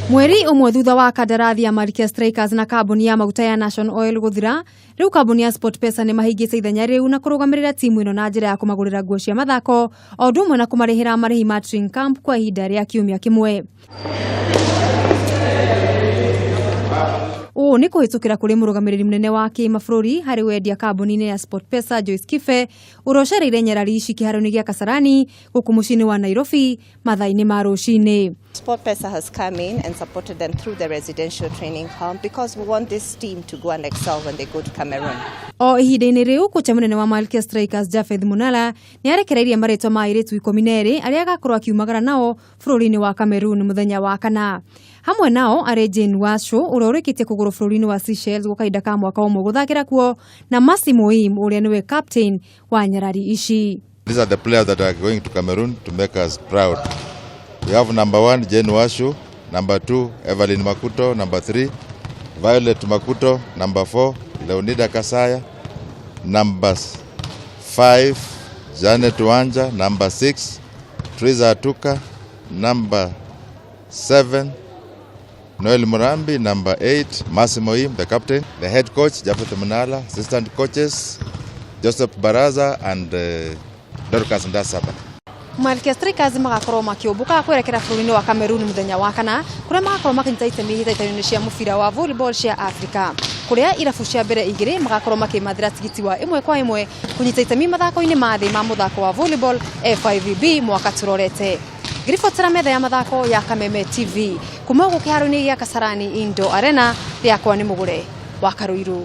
Mweri ũmwe thutha wa kandarathi ya Malkia Strikers na kambuni ya maguta ya National Oil gũthira, rĩu kambuni ya SportPesa nĩ mahingĩte ithenya rĩu na kũrũgamĩrĩra timu ĩno na njĩra ya kũmagũrĩra nguo cia mathako o ũndũ ũmwe na kũmarĩhĩra marĩhi ma training camp kwa ihinda rĩa kiumia kĩmwe. Ũũ nĩ kũhĩtũkĩra kũrĩ mũrũgamĩrĩri mũnene wa kĩmabũrũri harĩ wendia kambuni-inĩ ya SportPesa Joyce Kibe ũrĩa ũcereire nyarari ici kĩharo-inĩ gĩa Kasarani gũkũ mũciĩ-inĩ wa Nairobi mathaa-inĩ ma rũcinĩ. SportPesa has come in and supported them through the residential training camp because we want this team to go and excel when they go to Cameroon. O ihinda-inĩ rĩu kocha mũnene wa Malkia Strikers Japheth Munala nĩ arekereirie marĩtwa ma airĩtu 12 arĩa agakorwo akiumagara nao bũrũri-inĩ wa Cameroon mũthenya wa kana. Hamwe nao arĩ Jane Washo ũrĩa ũrĩkĩtie kũgũrwo bũrũri-inĩ wa Seychelles gwa kahinda ka mwaka ũmwe gũthakĩra kuo na Mercy Moim ũrĩa nĩwe captain wa nyarari ici. These are the players that are going to Cameroon to make us proud. We have number 1, Jane Washu, number 2, Evelyn Makuto, number 3, Violet Makuto, number 4, Leonida Kasaya, number 5, Janet Wanja, number 6, Triza Atuka, number 7, Noel Murambi, number 8, Mercy Moim, the captain, the head coach, Japheth Munala, assistant coaches, Joseph Baraza and Dorcas Ndasaba. Malkia Strikers magakorwo makĩũmbũka kwerekera bũrũri-inĩ wa Cameroon mũthenya wa kana kũrĩa magakorwo makĩnyita itemi hĩtahĩtano-inĩ cia mũbira wa volleyball cia Africa kũrĩa irabu cia mbere igĩrĩ magakorwo makĩmathĩra tigiti wa ĩmwe kwa ĩmwe kũnyita itemi mathako-inĩ ma thĩ ma mũthako wa volleyball FIVB mwaka tũrorete. Ngĩribotera metha ya mathako ya Kameme TV kuma gũkũ kĩharo-inĩ gĩa Kasarani Indoor Arena, rĩakwa nĩ Mũgũre wa Karũirũ.